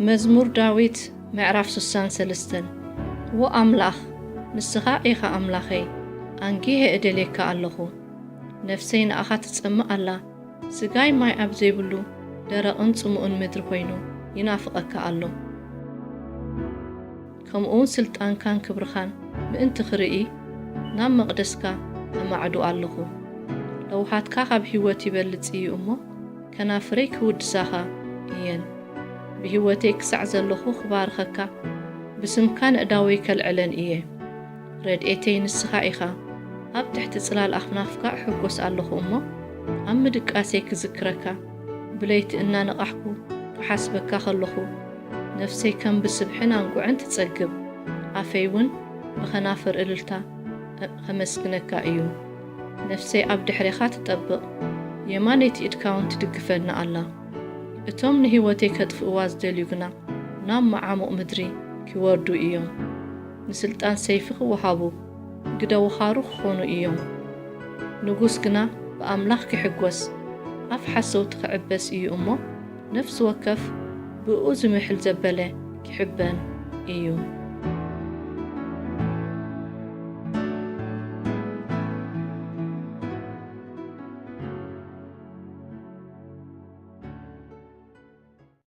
መዝሙር ዳዊት ምዕራፍ ስሳን ሰለስተን። ዎ ኣምላኽ፣ ንስኻ ኢኻ ኣምላኸይ፣ ኣንጊሀ እደልየካ ኣለኹ። ነፍሰይ ንኣኻ ትጸምእ ኣላ፣ ስጋይ ማይ ኣብ ዘይብሉ ደረቕን ጽሙእን ምድሪ ኮይኑ ይናፍቐካ ኣሎ። ከምኡውን ስልጣንካን ክብርኻን ምእንቲ ክርኢ ናብ መቕደስካ ኣማዕዱ ኣለኹ። ለውሃትካ ካብ ህይወት ይበልጽ እዩ እሞ፣ ከናፍረይ ክውድሳኻ እየን። ብህይወተይ ክሳዕ ዘለኹ ክባርኸካ፣ ብስምካ ንእዳወይ ከልዕለን እየ። ረድኤተይ ንስኻ ኢኻ። ኣብ ትሕቲ ጽላል ኣኽናፍካ እሕጎስ ኣለኹ እሞ፣ ኣብ ምድቃሰይ ክዝክረካ፣ ብለይቲ እናነቓሕኩ ክሓስበካ ከለኹ፣ ነፍሰይ ከም ብስብሕን ኣንጉዕን ትጸግብ፣ ኣፈይ እውን ብኸናፍር እልልታ ኸመስግነካ እዩ። ነፍሰይ ኣብ ድሕሬኻ ትጠብቕ፣ የማነይቲ ኢድካ እውን ትድግፈኒ ኣላ። እቶም ንህይወተይ ከጥፍእዋ ዝደልዩ ግና ናብ መዓሙቕ ምድሪ ኪወርዱ እዮም። ንስልጣን ሰይፊ ኺወሃቡ፣ ግደ ወኻሩ ኪኾኑ እዮም። ንጉስ ግና ብኣምላኽ ኪሕጎስ፣ ኣፍ ሓሰውቲ ኺዕበስ እዩ እሞ፣ ነፍሲ ወከፍ ብእኡ ዝምሕል ዘበለ ኪሕበን እዩ።